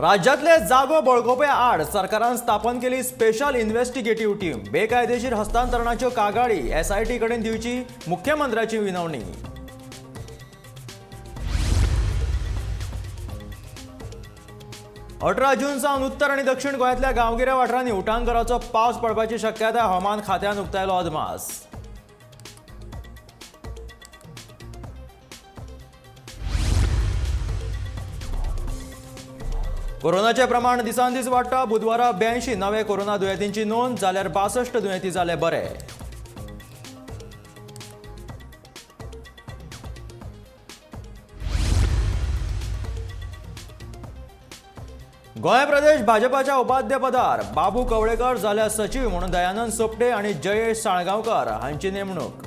राज्यांतले जागो बळकोवपा आड सरकारान स्थापन केली स्पेशल इन्व्हेस्टिगेटिव्ह टीम. बेकायदेशीर हस्तांतरणाच्यो कागाळी एसआयटी कडेन दिवची मुख्यमंत्र्याची विनवणी. 18 जून सावन उत्तर आनी दक्षिण गोंयांतल्या गांवगिऱ्या वाठारांनी उटांकराचो पावस पडपाची शक्यताय, हवामान खात्यान उक्तायलो अदमास. कोरोनाचें प्रमाण दिसान दीस वाडटा. बुधवारा 82 नवे कोरोना दुयेंतींची नोंद, जाल्यार 62 दुयेंती जाले बरे. गोंय प्रदेश भाजपाच्या उपाध्यपदार बाबू कवळेकर, जाल्यार सचीव म्हणून दयानंद सोपटे आनी जयेश साळगांवकर हांची नेमणूक.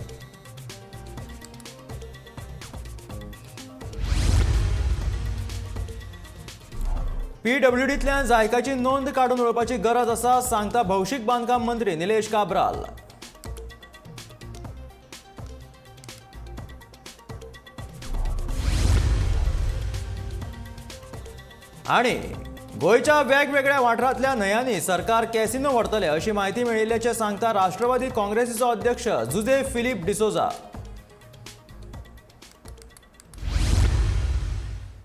पीडब्ल्यूडींतल्यान जायकाची नोंद काडून उडोवपाची गरज आसा, सांगता भौशीक बांदकाम मंत्री निलेश काब्राल. आणि गोंयच्या वेगवेगळ्या वाठारांतल्या न्हंयांनी सरकार कॅसिनो व्हरतले अशी माहिती मेळिल्ल्याचें सांगता राष्ट्रवादी काँग्रेसीचो अध्यक्ष जुजे फिलीप डिसोजा.